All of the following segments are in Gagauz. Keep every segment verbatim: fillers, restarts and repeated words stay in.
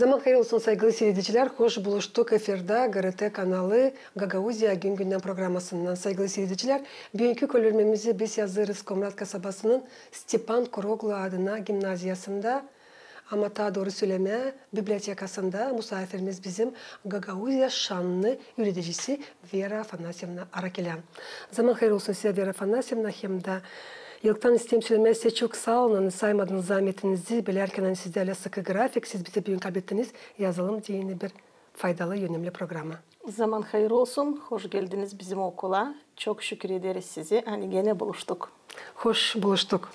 Zaman hayır olsun, saygılı siiredicilär, hoş buluştuk efirdä GRT kanalı Gagauziya gün-gündän programasından. Saygılı siiredicilär, büünkü körülmämizi biz yazêrız Komrat kasabasının Stepan Kuroglu adına gimnaziyasında, ama taa dooru sölemää, bibliotekasında. Musaafirimiz bizim Gagauziya şannı üüredicisi Vera Afanasyevna Arakelän. Zaman hayır olsun sizä, Vera Afanasyevna, hem dä ilktän isteerim sölemää sizä çok saa olun, ani saymadınız zaametinizi, bilärkän ani sizdä lääzım sıkı grafik, siz bizä büün kablettiniz yazalım deyni bir faydalı, önemli programa. Zaman hayır olsun, hoş geldiniz bizim okula. Çok şükür ederiz sizi, ani genä buluştuk. Hoş buluştuk.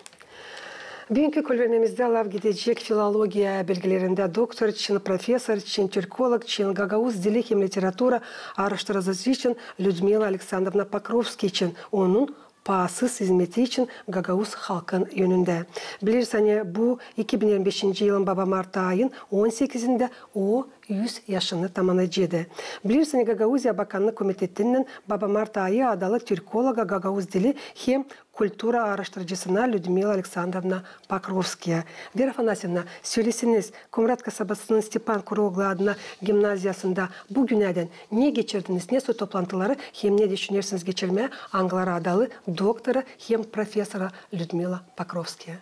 Büünkü körülmämizdä laf gidecek filologiya bilgilerindä doktor için, professor için, türkolog için, gagauz dili hem literatura aaraştırıcısı için Lüdmila Aleksandrovna Pokrovskiya için, onun paasız izmeti için gagauz halkın önündä. Bileriz, ani bu iki bin irmi beşinci yılın baba mart ayın on sekizindä o üz yaşını tamannayacaktı. Bileriz, ani Gagauziya Bakannık Komitetininnän baba mart ayı adalı türkologa, gagauz dili hem kultura aaraştırıcısına Lüdmila Aleksandrovna Pokrovskiya. Vera Afanasyevna, söleseniz, Komrat kasabasının Stepan Kuroglu adına gimnaziyasında bu günädän ne geçirdiniz, ne soy toplantıları hem ne düşünersiniz geçirmää, angıları adalı doktora hem professora Lüdmila Pokrovskiya?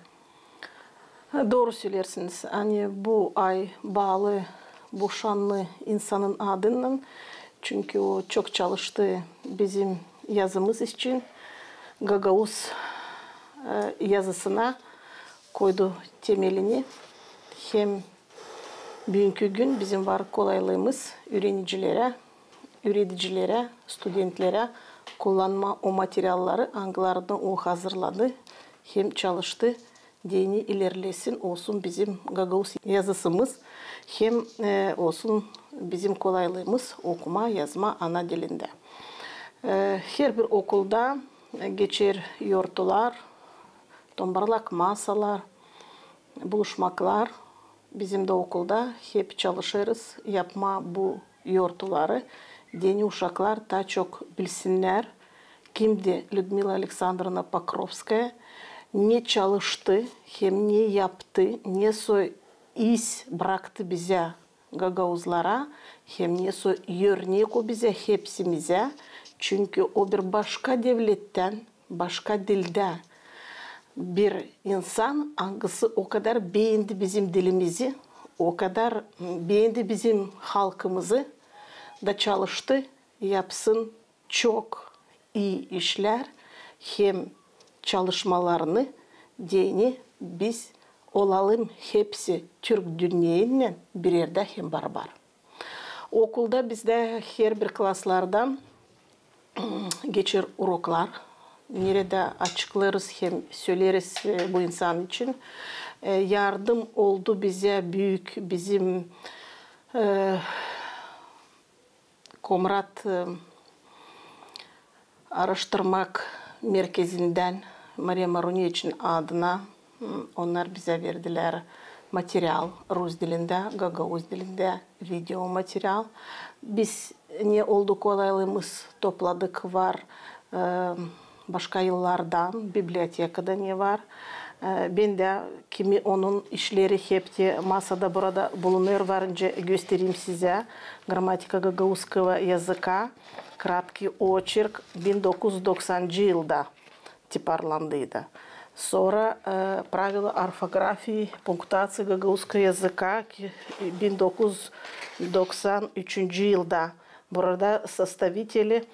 Dooru söleersiniz, ani bu ay baalı bu şannı insanın adınnan, çünkü o çok çalıştı bizim yazımız için, gagauz e, yazısına koydu temelini. Hem büünkü gün bizim var kolaylığımız üürenicilerä, üüredicilerä, studentlerä kullanmaa o materialları, angılarını o hazırladı hem çalıştı, deyni ilerlesin, olsun bizim gagauz yazısımız, hem e, olsun bizim kolaylığımız okumaa, yazmaa ana dilindä. E, herbir okulda e, geçer yortular, tombarlak masalar, buluşmaklar. Bizim dä okulda hep çalışêrız yapmaa bu yortuları, deyni uşaklar taa çok bilsinnär, kimdi Lüdmila Aleksandrovna Pokrovskaya, ne çalıştı hem ne yaptı, ne soy iz braktı bizä, gagauzlara, hem ne soy örnek o bizä hepsimizä, çünkü o bir başka devlettän, başka dildä bir insan, angısı o kadar beendi bizim dilimizi, o kadar beendi bizim halkımızı da çalıştı yapsın çok ii işlär hem çalışmalarını, deyni biz olalım hepsi türk dünneyinnän bir erdä hem barabar. Okulda bizdä herbir klaslarda geçer uroklar, neredä açıklêêrız hem söleeriz e, bu insan için. E, yardım oldu bizä büük bizim e, Komrat e, aaraştırmak merkezindän Mariya Maruneviçin adına. Onnar bizä verdilär material rus dilindä, gagauz dilindä video material. Biz ne oldu kolaylığımız topladık var e, başka yıllardan, bibliotekada ne var. E, bendä, kimi onun işleri hep te masada burada bulunêr, var nicä göstereyim sizä. Грамматика гагауЗского языка, краткий очерк, bin dokuz üz doksancı yılda tiparlandıydı. Sora e, Правила орфографии и пунктуации гагауЗского языка, ki, bin dokuz üz doksan üçüncü yılda burada составители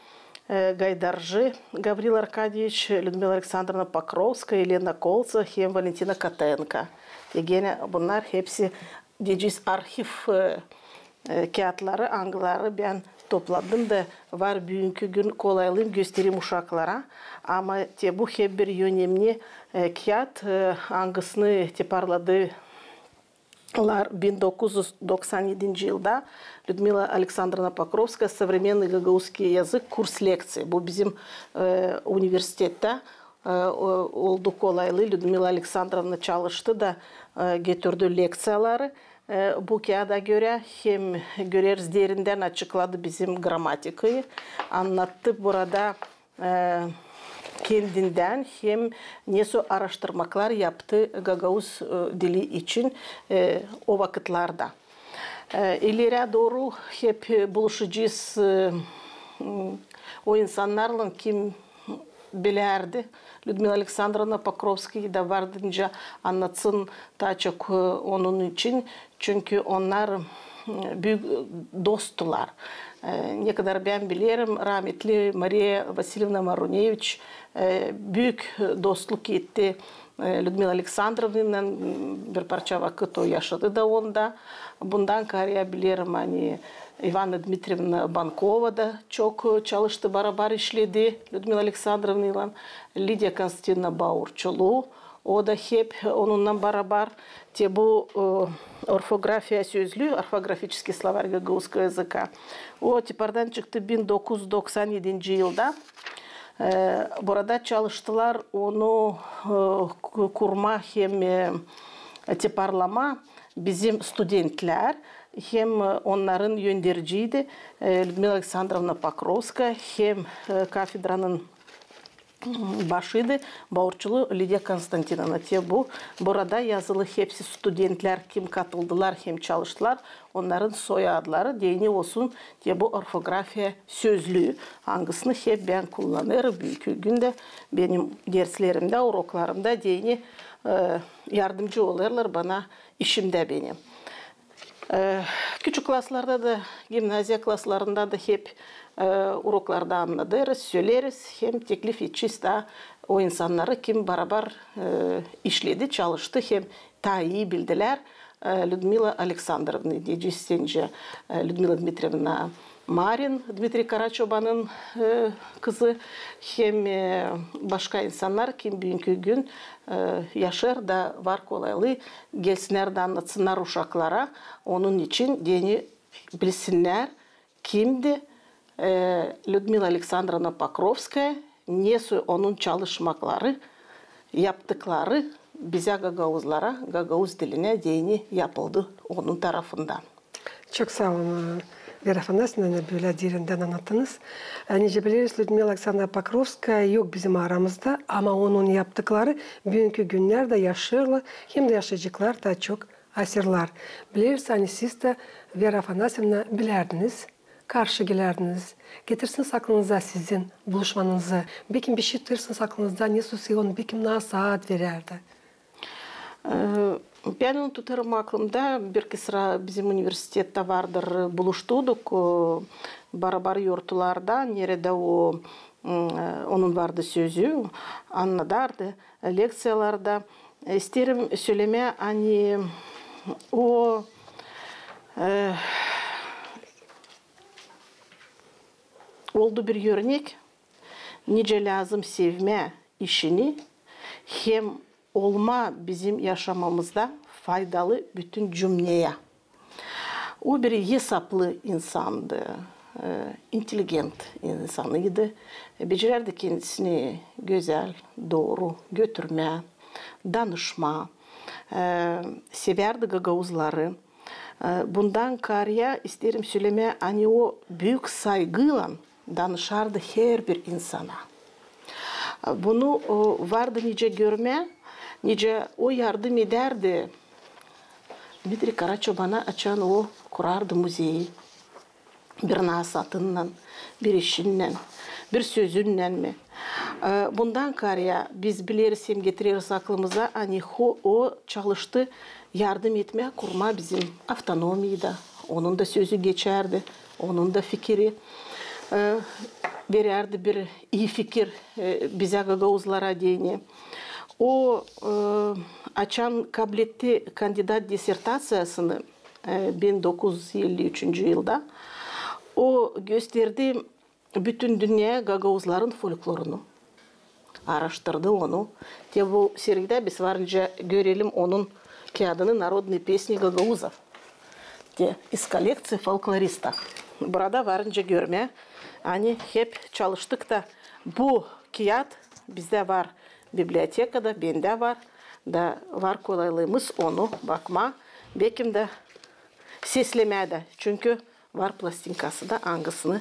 e, Gaydarcı Gavril Arkadyeviç, Lüdmila Aleksandrovna Pokrovskaya, Elena Koltseva hem Valentina Kotenko. Te genä bunnar hepsi, deyecez, arhiv e, e, kiyatları, angıları bän topladım da var büünkü gün kolaylığım göstereyim uşaklara. Ama te bu hep bir önemni e, kiyat, e, angısını tiparladı lar bin dokuz üz doksan edinci yılda Lüdmila Aleksandrovna Pokrovskaya, Современный гагаузский язык, курс лекций. Bu bizim e, universitettä e, o- oldu kolaylı. Lüdmila Aleksandrovna çalıştı da e, getirdi lekţiyaları e, bu kiyada görä. Hem göreriz, derindän açıkladı bizim grammatikayı, annattı burada e, kendindän hem nesoy aaraştırmaklar yaptı gagauz e, dili için e, o vakıtlarda. E, ilerä dooru hep, e, buluşacez, e, m, o insannarlan, kim bilärdi Lüdmila Aleksandrovna Pokrovskayı da vardınca annatsın taa çok, e, onun için. Çünkü onnar, m, büük dosttular. E, ne kadar bän bilerim, rametli Mariya Vasilyevna Maruneviç, e, büük dostluk etti e, Lüdmila Aleksandrovnaylan, m, bir parça vakıt o yaşadı da onda. Bundan kaarä bilerim, ani İvana Dmitrievna Bankova da çok, e, çalıştı, barabar işledi Lüdmila Aleksandrovnaylan. Lidiya Konstantinovna Baurçulu, o da hep onunnan barabar. Te bu, e, orfografiya sözlüü, орфографический словарь гагауз языка, o tipardan çıktı bin dokuz üz doksan edinci yılda. E, burada çalıştılar onu, e, ku-, kurmaa hem, e, tiparlamaa bizim studentlär, hem, e, onnarın önderciydi, e, Lüdmila Aleksandrovna Pokrovskaya, hem, e, kafedranın, m, başıydı Baurçulu Lidiya Konstantinovna. Te bu, burada yazılı hepsi studentlär, kim katıldılar hem çalıştılar, onnarın soyadları, deyni olsun, te bu orfografiya sözlüü, angısını hep bän kullanêrım büünkü gündä benim derslerimdä, uroklarımda, deyni, e, yardımcı olêrlar bana işimdä benim. E, küçük klaslarda da, gimnaziya klaslarında da hep, e, uroklarda annadêrız, söleriz, hem teklif edecez taa o insannarı, kim barabar, e, işledi, çalıştı, hem taa ii bildilär, e, Lüdmila Aleksandrovnayı, deyecez, sence, e, Lüdmila Dmitrievna Marin, Dmitriy Karaçobanın, e, kızı, hem, e, başka insannar, kim büünkü gün, e, yaşêêr da var kolaylıı gelsinnär da annatsınnar uşaklara, onun için deyni bilsinnär, kimdi, e, Lüdmila Aleksandrovna Pokrovskaya, nesoy onun çalışmakları, yaptıkları bizä, gagauzlara, gagauz dilinä deyni yapıldı onun tarafından. Çok saa olun, e, Vera Afanasyevna, ani bölä derindän annattınız. E, nicä bileriz, Lüdmila Aleksandrovna Pokrovskaya yok bizim aramızda, ama onun yaptıkları büünkü günnerdä yaşêêrlar, hem dä yaşayaceklar taa çok asırlar. Bileriz, ani siz dä, Vera Afanasyevna, bilärdiniz, karşı gelärdiniz, getirsiniz aklınıza sizin buluşmanızı. Bekim bişey tutarısınız aklınızda, nesoy siz onu, bekim, nasıl ad verärdi? E, bän onu tutarım aklımda, bir-iki sıra bizim universitettä vardır, buluştuduk, e, barabar yortularda, neredä o, m, e, onun vardı sözü, annadardı, e, lekţiyalarda. E, isteerim sölemää, ani o, e, oldu bir örnek, nicä lääzım sevmää işini hem olmaa bizim yaşamamızda faydalı bütün cümneyä. O bir esaplı insandı, e, inteligent insanıydı. Becerärdi kendisini gözäl, dooru götürmää, danışmaa, e, sevärdi gagauzları. E, bundan kaarä isteerim sölemää, ani o büük saygıylan danışardı herbir insana. E, bunu, o, vardı nicä görmää, nicä o yardım edärdi Dmitriy Karaçobana, açan o kurardı muzeyi. Bir nasatınnan, bir işinnän, bir sözünnän mi? E, bundan kaarä biz bileriz hem getireriz aklımıza, ani ho-, o çalıştı yardım etmää kurmaa bizim avtonomiyayı da, onun da sözü geçärdi, onun da fikiri, e, verärdi bir ii fikir, e, bizä gagauzlara deyni. O, e, açan kabletti kandidat disertaţiyasını, e, bin dokuz üz elli üçüncü yılda, o gösterdi bütün dünneyä gagauzların folklorunu. Aaraştırdı onu. Te bu sergidä biz varınca görelim onun kiyadını «Народные песни гагаузов». Te из коллекции фольклориста. Burada varınca görmää, ani hep çalıştık da bu kiyat bizdä var bibliotekada, bendä var da var kolaylığımız onu bakmaa, bekim dä seslemää dä. Çünkü var plastinkası da, angısını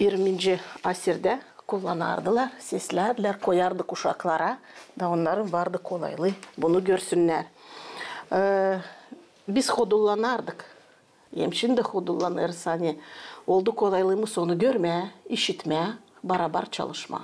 irminci asirdä kullanardılar, seslärdilär, koyardık uşaklara, da onnarın vardı kolaylıı bunu görsünnär. E, Biz hodullanardık. Hem şindi hodullanêrız, ani oldu kolaylığımız onu görmää, işitmää, barabar çalışmaa.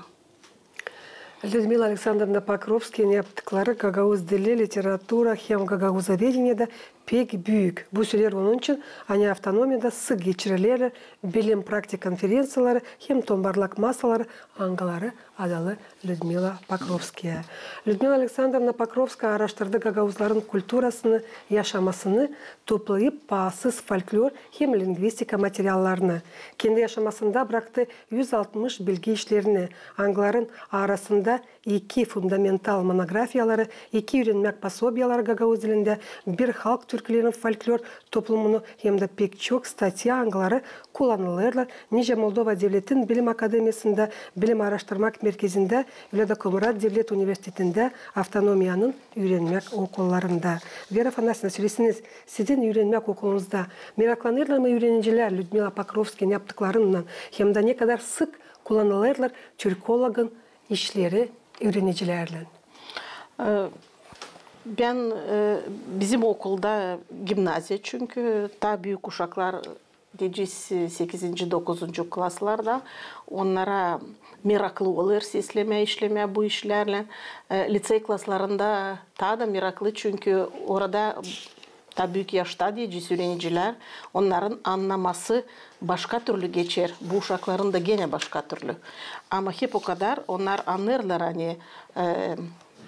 Lüdmila Aleksandrovna Pokrovskiyayın yaptıkları gagauz dili, literatura hem gagauzovedeniedä pek büük. Bu süreler onun için, ani avtonomiyada sık geçirilerlär bilim-praktik konferenţiyaları hem tombarlak masaları, angıları adalı Lüdmila Pokrovskiyaya. Lüdmila Aleksandrovna Pokrovskiyaya aaraştırdı gagauzların kulturasını, yaşamasını, toplayıp paasız folklor hem lingvistika materiallarını. Kendi yaşamasında braktı üz altmış bilgi işlerini, angıların arasında iki fundamental monografiyaları, iki üürenmäk posobiyaları gagauz dilindä, bir halk türkülerin folklor toplumunu hem dä pek çok statya, angıları kullanılêrlar nicä Moldova Devletin Bilim Akademiyasında, Bilim aaraştırmak merkezindä, ölä dä Komrat Devlet Universitetindä, avtonomiyanın üürenmäk okullarında. Vera Afanasiyevna, söleseniz, sizin üürenmäk okulunuzda meraklanêrlar mı üürenicilär Lüdmila Pokrovskiyayın yaptıklarınnan hem dä ne kadar sık kullanılêrlar türkologın işleri üürenicilärlän? E, bän, e, bizim okulda gimnaziya, çünkü taa büük uşaklar, deyecez, sekizinci, dokuzuncu klaslarda, onnara meraklı olêr seslemää, işlemää bu işlärlän. E, litsey klaslarında taa da meraklı, çünkü orada taa büük yaşta, deyecez, üürenicilär, onnarın annaması başka türlü geçer, bu uşakların da genä başka türlü. Ama hep okadar onnar annêêrlar, ani, e,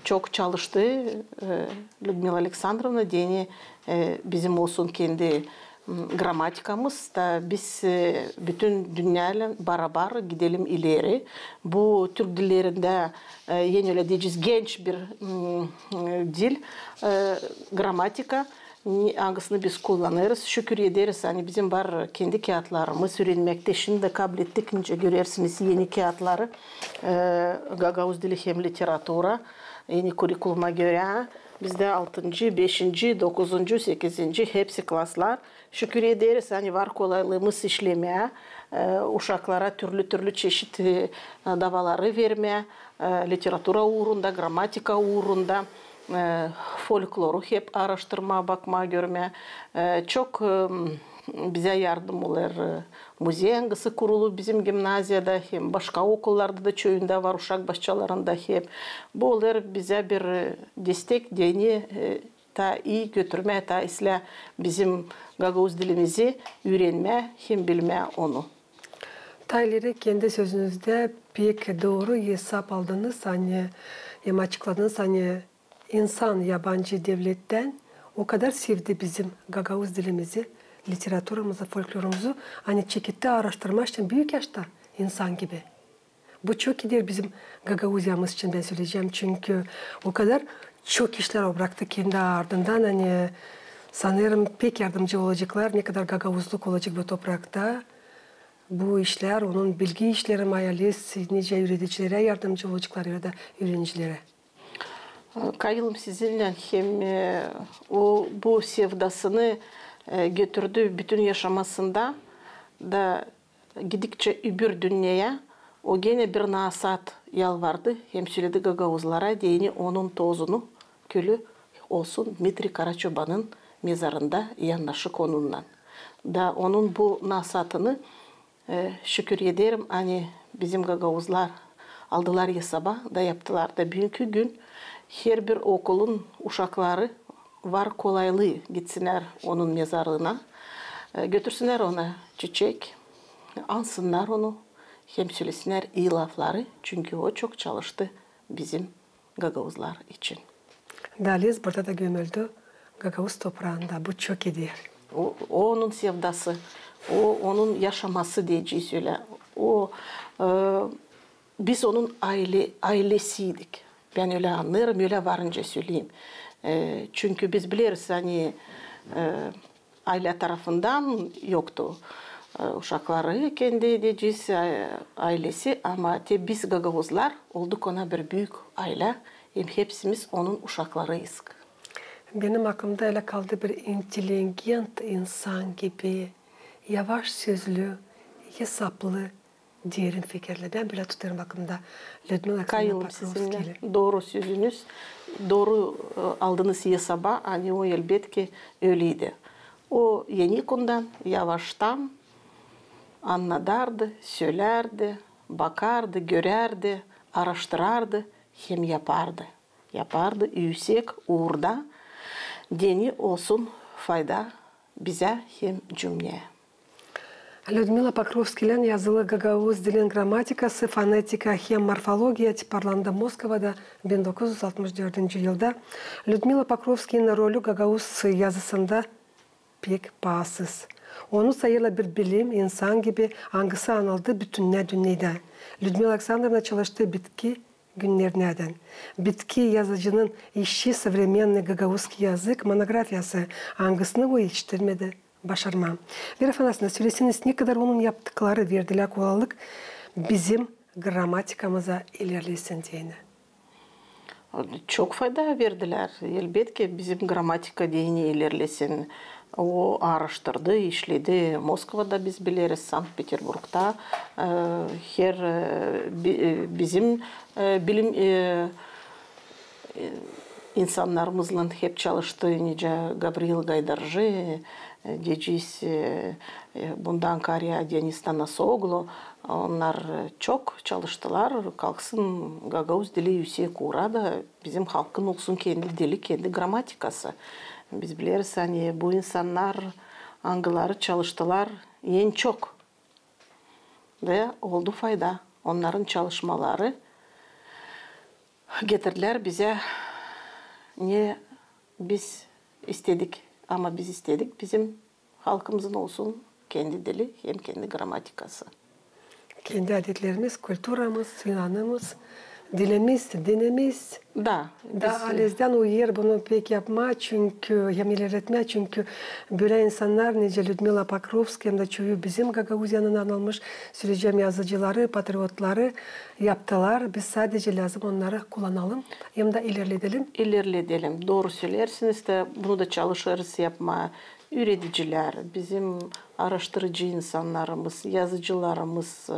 çok çalıştı, e, Lüdmila Aleksandrovna, deyni, e, bizim olsun kendi, m, grammatikamız da biz, e, bütün dünnälän barabar gidelim ileri. Bu türk dillerindä, e, eni ölä deyecez, genç bir, m, e, dil, e, grammatika, ni-, angısını biz kullanêrız. Şükür ederiz, ani bizim var kendi kiyatlarımız, üürenmäktä şindi dä kablettik, nicä görersiniz, eni kiyatları, e, gagauz dili hem literatura, eni kurikuluma görä, bizdä altıncı, beşinci, dokuzuncu, sekizinci, hepsi klaslar. Şükür ederiz, ani var kolaylığımız işlemää, e, uşaklara türlü-türlü çeşit, e, davaları vermää, e, literatura uurunda, grammatika uurunda, e, folkloru hep aaraştırmaa, bakmaa, görmää. E, çok, e, bizä yardım olêr, e, muzey, angısı kurulu bizim gimnaziyada, hem başka okullarda da, çoyunda var, uşak başçalarında hep. Bu olêr bizä bir, e, destek, deyni, e, taa ii götürmää, taa islää bizim gagauz dilimizi üürenmää hem bilmää onu. Taa ileri kendi sözünüzdä pek dooru esap aldınız, ani hem açıkladınız, ani insan yabancı devlettän o kadar sevdi bizim gagauz dilimizi, literaturamızı, folklorumuzu, ani çeketti aaraştırmaa için büük yaşta insan gibi. Bu çok ii deer bizim Gagauziyamız için, bän söleyecäm, çünkü o kadar çok işlär o braktı kendi ardından, ani sanêrım pek yardımcı olaceklar, ne kadar gagauzluk olacek bu toprakta. Bu işlär, onun bilgi işleri, mayalis, nicä üüredicilerä yardımcı olaceklar ya da üürenicilerä. Kayılım sizinnän hem, e, o, bu sevdasını, e, götürdü bütün yaşamasında da gidikçä öbür dünneyä, o genä bir naasat yalvardı hem söledi gagauzlara, deyni, onun tozunu, külü olsun Dmitriy Karaçobanın mezarında yannaşık onunnan. Da onun bu naasatını, e, şükür ederim, ani bizim gagauzlar aldılar esaba da yaptılar da büünkü gün herbir okulun uşakları var kolaylıı gitsinnär onun mezarına, e, götürsinnär ona çiçek, ansınnar onu, hem sölesinnär ii lafları, çünkü o çok çalıştı bizim gagauzlar için. Da lez burada da gömüldü, gagauz topraanda. Bu çok ii deer. O, o onun sevdası, o onun yaşaması deyecez ölä. O, e, biz onun aylä, aylesiydik. Bän ölä annêêrım, ölä varınca söleyim. E, çünkü biz bileriz, ani, e, aylä tarafından yoktu, e, uşakları kendi deyecez, e, aylesi, ama te biz gagauzlar olduk ona bir büük aylä, hem hepsimiz onun uşaklarıyız. Benim aklımda ölä kaldı bir intelligent insan gibi, yavaş sözlü, esaplı, derin fikirli. Bän bölä tutêrım bakımda Lüdmila Aleksandrovna Pokrovskaya. Dooru sözünüz, dooru, e, aldınız esaba, ani o elbetki öleydi. O enikundan, yavaştan annadardı, sölärdi, bakardı, görärdi, aaraştırardı hem yapardı. Yapardı üüsek uurda, deyni olsun fayda bizä hem cümneyä. Lüdmila Pokrovskilän yazılı "Gagauz dilin gramatikası, fonetika hem morfologiya" tiparlandı Moskvada bin dokuz üz altmış dördüncü yılda. Lüdmila Pokrovskinin rolü gagauz yazısında pek paasız. Onu sayêrlar bir bilim insan gibi, angısı anıldı bütünnä dünneydä. Lüdmila Aleksandrovna çalıştı bitki günnerinädän. Bitki yazıcının işi "Современный гагауский язык" monografiyası, angısını o etiştirmedi başarmaa. Vera Afanasyevna, söleseniz, ne kadar onun yaptıkları verdilär kolalaylık bizim grammatikamıza ilerlesin deyni? Çok fayda verdilär. Elbetki, bizim grammatika deyni ilerlesin. O aaraştırdı, işledi. Moskvada biz bileriz, Sankt-Peterburgda, e, her, e, bi-, e, bizim, e, bilim, e, e, insannarımızlan hep çalıştı, nicä Gavril Gaydarji, e, deyecez, e, e, bundan kaarä Dionis Tanasoglu. Onnar çok çalıştılar, kalksın gagauz dili üüsek uura da bizim halkın olsun kendi dili, kendi grammatikası. Biz bileriz, ani bu insannar, angıları çalıştılar en çok. Ve oldu fayda. Onnarın çalışmaları getirdilär bizä ne biz istedik. Ama biz istedik, bizim halkımızın olsun kendi dili hem kendi grammatikası. Kendi adetlerimiz, kulturamız, inanımız, dilimiz, dinimiz. Da, da biz alezdän o er bunu pek yapmaa, çünkü, hem ilerletmää, çünkü bölä insannar, nicä Lüdmila Pokrovskaya, hem dä çoyu bizim Gagauziyanın anılmış, söleyecäm, yazıcıları, patriotları yaptılar. Biz sadecä lääzım onnarı kullanalım, hem dä ilerledelim. İlerledelim. Dooru söleersiniz dä, bunu da çalışêrız yapmaa. Üüredicilär, bizim aaraştırıcı insannarımız, yazıcılarımız,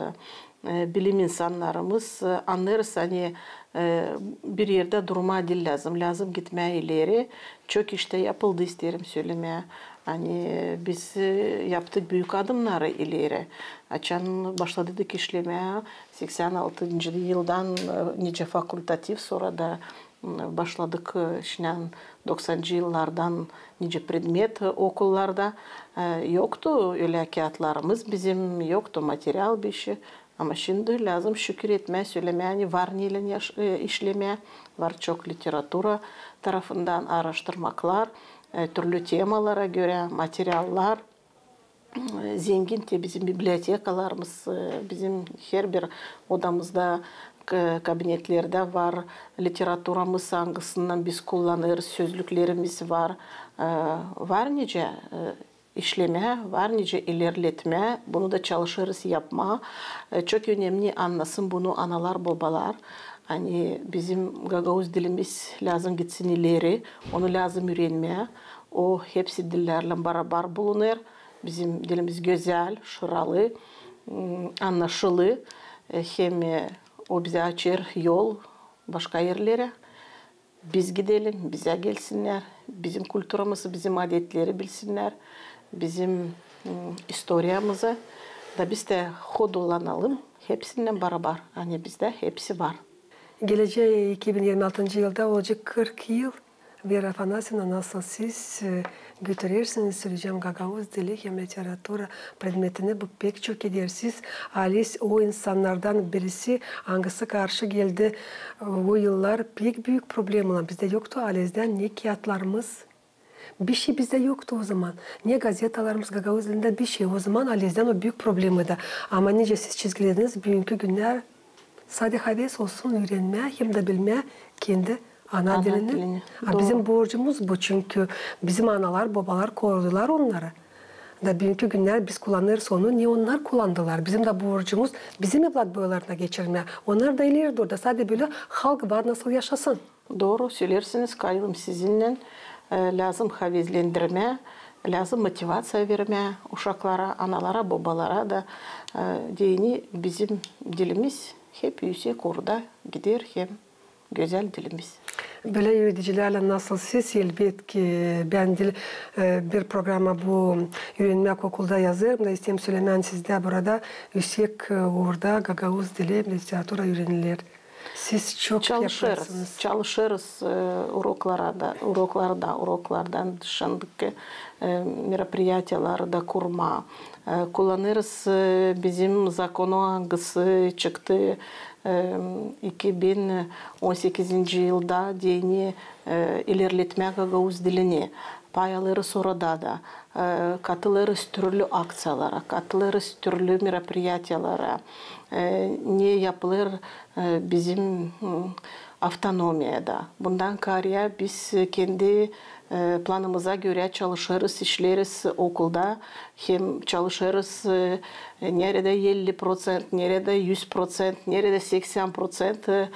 e, bilim insannarımız, e, annêêrız, ani, e, bir erdä durmaa diil lääzım, lääzım gitmää ileri. Çok iş tä yapıldı, isteerim sölemää. Ani biz, e, yaptık büük adımnarı ileri. Açan başladıydık işlemää seksän altıncı yıldan, e, nicä fakultativ, sora da başladık, e, şindän doksancı yıllardan nicä predmet, e, okullarda, e, yoktu ölä kiyatlarımız bizim, yoktu material bişey. Ama şindi lääzım şükür etmää, sölemää, ani var neylän yaş-, e, işlemää, var çok literatura tarafından aaraştırmaklar, e, türlü temalara görä materiallar. Zengin te bizim bibliotekalarımız, e, bizim herbir odamızda, k-, kabinetlerdä var literaturamız, angısından biz kullanêrız, sözlüklerimiz var. E, var nicä, e, işlemää, var nicä ilerletmää, bunu da çalışêrız yapmaa. E, çok önemni annasın bunu analar, bobalar. Ani bizim gagauz dilimiz lääzım gitsin ileri, onu lääzım üürenmää. O hepsi dillärlän barabar bulunêr. Bizim dilimiz gözäl, şıralı, m, annaşılı, e, hem, e, o bizä açêr yol başka erlerä. Biz gidelim, bizä gelsinnär, bizim kulturamızı, bizim adetleri bilsinnär, bizim, m, istoriyamızı da biz dä hodullanalım hepsindän barabar, ani bizdä hepsi var. Gelecää iki bin irmi altıncı yılda olacek kırk yıl. Vera Afanasyevna, nasıl siz, e, götürersiniz, söleyecäm, gagauz dili hem literatura predmetini, bu pek çok eder. Siz, alis, o insannardan birisi, angısı karşı geldi, e, o yıllar pek büük problemalar. Bizdä yoktu alezdän ne kiyatlarımız, bişey bizdä yoktu o zaman. Ne gazetalarımız gagauz dilindä, bişey. O zaman alezdän o büük problemaydı. Ama nicä siz çizgilediniz, büünkü günnär sade haves olsun üürenmää hem dä bilmää kendi ana dilini. Ana dilini. A, doğru. Bizim borcumuz bu, çünkü bizim analar, bobalar korudular onnarı. Da büünkü günnär biz kullanêrız onu, ne onnar kullandılar. Bizim dä borcumuz bizim evlat boylarına geçirmää. Onnar da ileri dooru da sade bölä halk var nasıl yaşasın. Dooru söleersiniz, kayılım sizinnän. E, lääzım havezlendirmää, lääzım motivaţiya vermää uşaklara, analara, bobalara da, e, deyni bizim dilimiz hep üüsek uurda gider hem gözäl dilimiz. Bölä üüredicilärlän nasıl siz, elbetki, bän dil, e, bir programa bu üürenmäk okulda yazêrım da isteerim sölemää, ani sizdä burada üüsek, e, uurda gagauz dili, literatura üüreniler. Siz çok çalışêrız, yapêrsınız. Çalışêrız, e, uroklarda, uroklarda, uroklardan dışındakı, e, meropiriyatiyaları da kurmaa. E, kullanêrız, e, bizim zakonu, angısı çıktı, e, iki bin on sekizinci yılda deyni, e, ilerletmää gagauz dilini. Pay alêrız orada da, e, katılêrız türlü akţiyalara, katılêrız türlü meropiriyatiyalara, e, ne yapılêr, e, bizim, m, avtonomiyada. Bundan kaarä biz kendi, e, planımıza görä çalışêrız, işleeriz okulda, hem çalışêrız, e, neredä elli proţent, neredä üz proţent, neredä seksän proţent, e,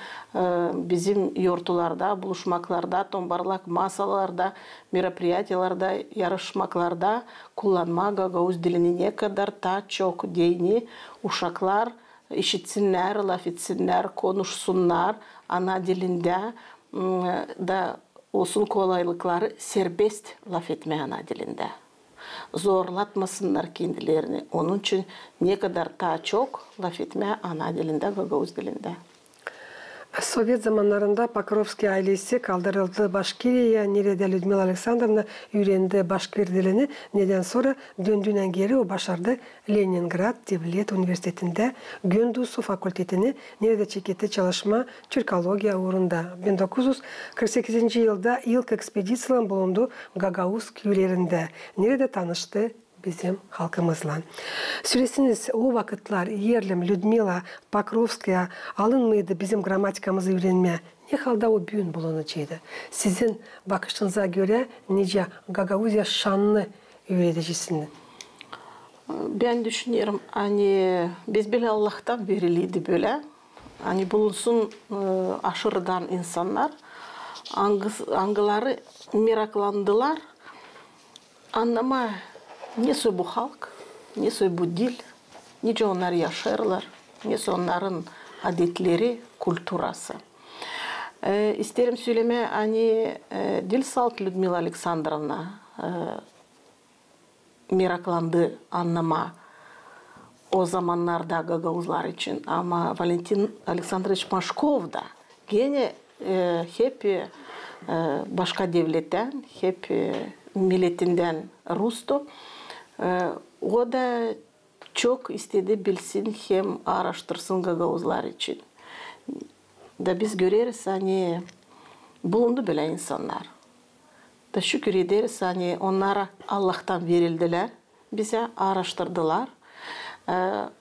bizim yortularda, buluşmaklarda, tombarlak masalarda, meropiriyatiyalarda, yarışmaklarda kullanmaa gagauz dilini, ne kadar taa çok deyni uşaklar işitsinnär, lafetsinnär, konuşsunnar ana dilindä, m, da olsun kolaylıkları serbest lafetmää ana dilindä. Zorlatmasınnar kendilerini. Onun için ne kadar taa çok lafetmää ana dilindä, gagauz dilindä. Sovet zamannarında Pokrovskiy aylesi kaldırıldı Başkiriyaya, neredä Lüdmila Aleksandrovna üürendi başkir dilini, nedän sora döndüünän geeri o başardı Leningrad devlet universitetindä göndoosu fakultetini, neredä çeketti çalışmaa türkologiya uurunda. Bin dokuz üz kırk sekizinci yılda ilk ekspediţiyalan bulundu gagauz küülerindä, neredä tanıştı bizim halkımızlan. Söleseniz, o vakıtlar erlim Lüdmila Pokrovskaya alınmêêrdı bizim grammatikamızı üürenmää. Ne halda o büün bulunaceydı? Sizin bakışınıza görä, nicä Gagauziya şannı üüredicisini? Bän düşünerim, ani biz bölä Allahtan veriliydi bölä, ani bulunsun, e, aşırıdan insannar, angıları meraklandılar annamaa, ne soy bu halk, ne soy bu dil, nicä onnar yaşêêrlar, ne soy onnarın adetleri, kulturası. E, isteerim sölemää, ani, e, diil salt Lüdmila Aleksandrovna, e, meraklandı annamaa o zamannarda gagauzlar için, ama Valentin Aleksandroviç Maşkov da genä, e, hep, e, başka devlettän, hep, e, milletindän rustu. E, o da çok istedi bilsin hem aaraştırsın gagauzlar için. Da biz göreriz, ani bulundu bölä insannar. Da şükür ederiz, ani onnar Allahtan verildilär, bizä aaraştırdılar. E,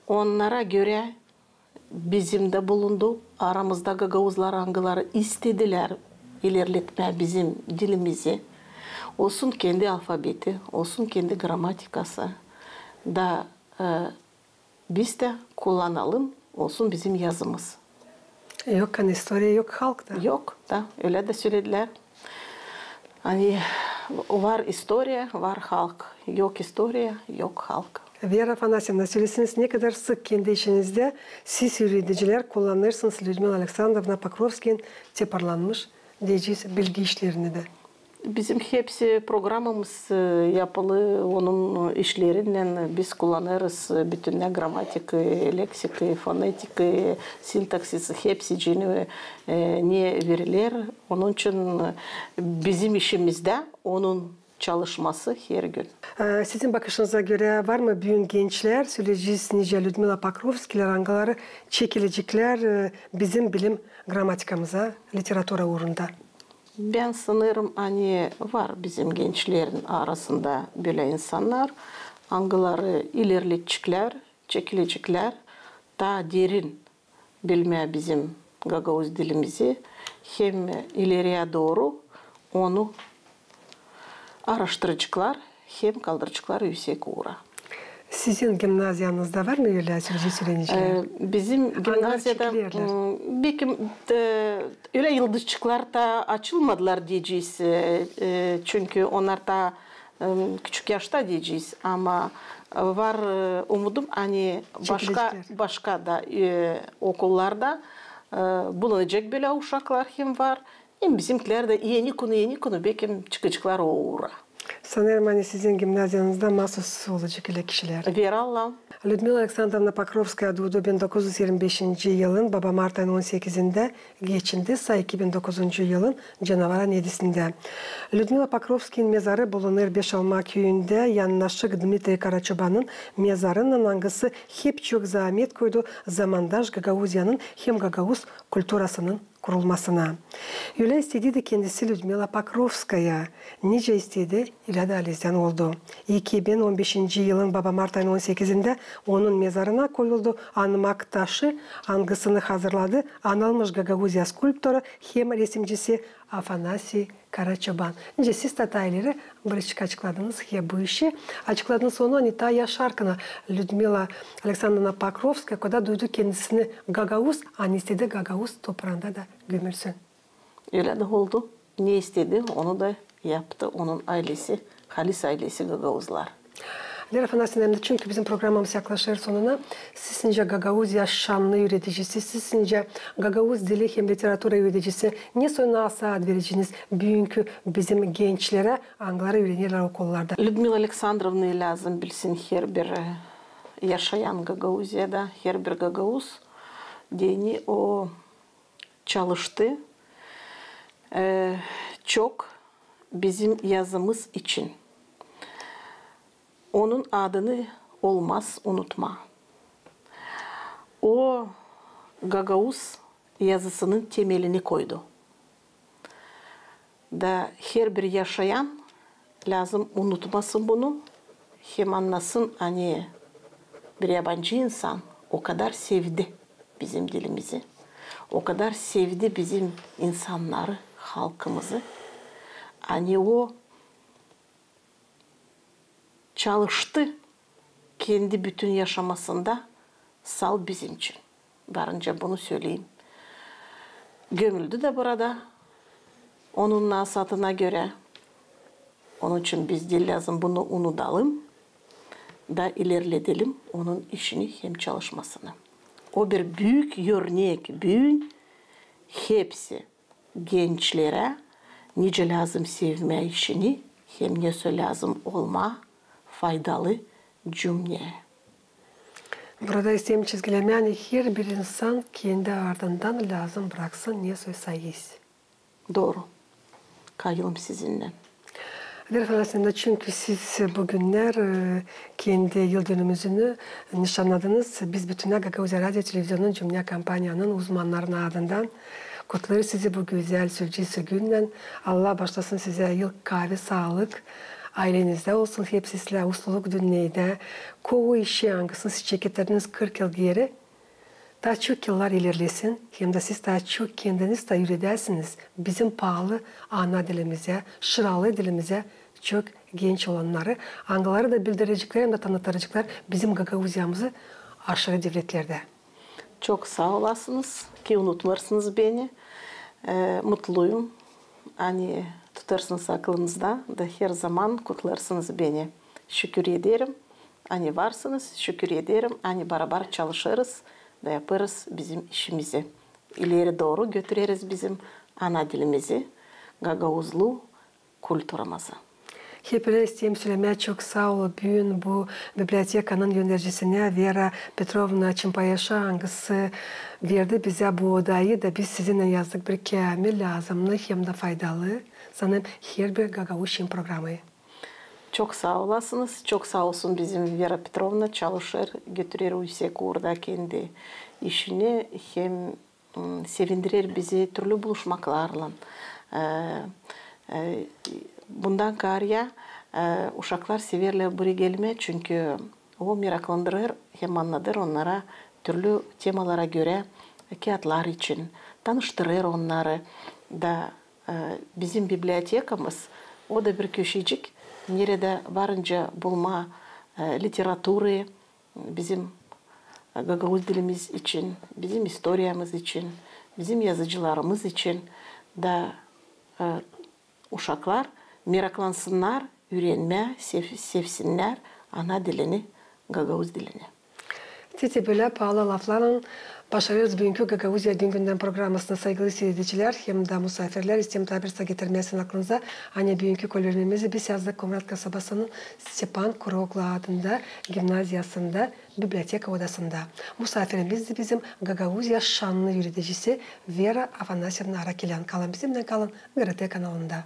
onnara görä bizim dä bulundu aramızda gagauzlar, angıları istedilär ilerletmää bizim dilimizi. Olsun kendi alfabeti, olsun kendi grammatikası. Da, e, biz dä kullanalım, olsun bizim yazımız. Yok, ani istoriya yok halkta. Yok da, ölä dä söledilär. Ani var istoriya, var halk. Yok istoriya, yok halk. Vera Afanasyevna, söleseniz, ne kadar sık kendi işinizdä siz, üüredicilär, kullanêrsınız Lüdmila Aleksandrovna Pokrovskiyayın toparlanmış, deyecez, bilgi işlerini dä? Bizim hepsi programamız, e, yapılı onun işlerinnän. Biz kullanêrız, e, bütünnä grammatikayı, leksikayı, fonetikayı, sintaksisi, hepsicini, e, ne veriler. Onun için, e, bizim işimizdä onun çalışması her gün. E, sizin bakışınıza görä, var mı büün gençlär, söleyecez, nicä Lüdmila Pokrovskiylär, angıları çekileceklär, e, bizim bilim grammatikamıza, literatura uurunda? Bän sanêrım, ani var bizim gençlerin arasında bölä insannar, angıları ilerleteceklär, çekileceklär taa derin bilmää bizim gagauz dilimizi, hem ileriyä dooru onu aaraştıraceklar hem kaldıraceklar üüsek uura. Sizin gimnaziyanızda var mı ölä süreci sürenci? E, bizim gimnaziyada, m, bir kim, e, ölä yıldızçıklar taa açılmadılar deyecez, e, e, çünkü onnar taa Em, küçük yaşta deyecez, ama, e, var, e, umudum, ani başka, başka da, e, okullarda, e, bulunacek bölä uşaklar hem var. Hem bizimkilär dä eni künü, eni künü bekim çıkaceklar o uura. Sanêrım, ani sizin gimnaziyanızda masus olacek ölä kişilär. Veer Alla. Lüdmila Aleksandrovna Pokrovskaya duudu bin dokuz üz irmi beşinci yılın baba mart ayının on sekizindä, geçindi sa iki bin dokuzuncu yılın canavarın edisindä. Lüdmila Pokrovskaya'nın mezarı bulunêr Beşalma küüyündä, yannaşık Dmitriy Karaçobanın mezarınnan, angısı hep çok zaamet koydu zamandaş Gagauziyanın hem gagauz kulturasının kurulmasına. Ölä istedi dä kendisi Lüdmila Pokrovskaya, nicä istedi, ölä dä halizdän oldu. İki bin on beşinci yılın baba mart ayının on sekizindä onun mezarına koyuldu anmak taşı, angısını hazırladı anılmış Gagauziya skulptoru hem resimcisi Afanasiy Karaçoban. Nicä siz taa ileri birazçık açıkladınız hem bu işi, açıkladınız onu, ani taa yaşarkana Lüdmila Aleksandrovna Pokrovskaya, koda duydu kendisini gagauz, ani istedi gagauz topraanda da gömülsün. Ölä dä oldu. Ne istedi, onu da yaptı. Onun aylesi, halis aylesi gagauzlar. Vera Afanasyevna, çünkü bizim programamız yaklaşêr sonuna, siz nicä gagauz yaşamını üüredicisi, siz nicä gagauz dili hem literatura üüredicisi, ne soy nasaat vereceniz büünkü bizim gençlerä, angıları üürenerlär okullarda? Lüdmila Aleksandrovnayı lääzım bilsin herbir, e, yaşayan Gagauziyada, herbir gagauz, deyni o çalıştı, e, çok bizim yazımız için. Onun adını olmaz unutmaa. O gagauz yazısının temelini koydu. Da herbir yaşayan lääzım unutmasın bunu, hem annasın, ani bir yabancı insan o kadar sevdi bizim dilimizi, o kadar sevdi bizim insannarı, halkımızı, ani o çalıştı kendi bütün yaşamasında sal bizim için. Varınca bunu söleyim. Gömüldü dä burada, onun nasaatına görä. Onun için biz diil lääzım bunu unudalım da ilerledelim onun işini hem çalışmasını. O bir büük örnek büün hepsi gençlerä, nicä lääzım sevmää işini hem ne soy lääzım olmaa faydalı cümneyä. Burada isteerim çizgilemää, ani herbir insan kendi ardından lääzım braksın ne soy iz. Dooru. Kayılım sizinnän. Vera Afanasyevna, çünkü siz büünnär, e, kendi yıldönümünüzü nişannadınız, biz bütünä Gagauziya radio televizionunun cümneyä kompaniyanın uzmannarının adından kutlêêrız sizi bu gözäl sülcesi günnän. Allah baaşlasın sizä ilk kaavi saalık. Aylenizdä olsun hepsi islää, usluluk dünneydä. Kooku işi, angısını siz çeketerdiniz kırk yıl geeri, taa çok yıllar ilerlesin, hem dä siz taa çok kendiniz dä üüredäsiniz bizim paalı ana dilimizä, şıralı dilimizä çok genç olannarı, angıları da bildireceklär hem dä tanıtaceklar bizim Gagauziyamızı aşırı devletlerdä. Çok saa olasınız, ki unutmêêrsınız beni. E, mutluyum, ani tutêrsınız aklınızda da her zaman kutlêêrsınız beni. Şükür ederim, ani varsınız, şükür ederim, ani barabar çalışêrız da yapêrız bizim işimizi. İleri dooru götüreriz bizim ana dilimizi, gagauzlu kulturamızı. Hep ölä isteerim sölemää çok saa ol büün bu bibliotekanın yöneticisi Vera Petrovna Çimpayeşa, angısı verdi bizä bu odayı da biz sizinnän yazdık bir käämil, lääzımnı hem dä faydalı, sanêrım, herbir gagauz için programayı. Çok saa olasınız, çok saa olsun bizim Vera Petrovna, çalışêr, götürer üüsek uurda kendi işini hem m, sevindirer bizi türlü buluşmaklarlan. E, e, bundan kaarä, e, uşaklar severlär buraya gelmää, çünkü o meraklandırêr hem annadêr onnarı türlü temalara görä kiyatlar için, tanıştırêr onnarı da, e, bizim bibliotekamız, o da bir köşecik, neredä varınca bulmaa, e, literaturayı, bizim gagauz dilimiz için, bizim istoriyamız için, bizim yazıcılarımız için da, e, uşaklar meraklansınnar üürenmää, sev-, sevsinnär ana dilini, gagauz dilini. Te bölä paalı laflarlan başarêrız büünkü Gagauziya düün gündän programasını, saygılı siiredicilär hem dä musaafirlär. İsteerim taa bir sıra getirmää sizin aklınıza, ani büünkü körülmemizi biz yazdık Komrat kasabasının Stepan Kuroglu adında gimnaziyasında biblioteka odasında. Musaafirimizdi bizim Gagauziya şannı üüredicisi Vera Afanasyevna Arakilän. Kalın bizimnän, kalın GRT kanalında.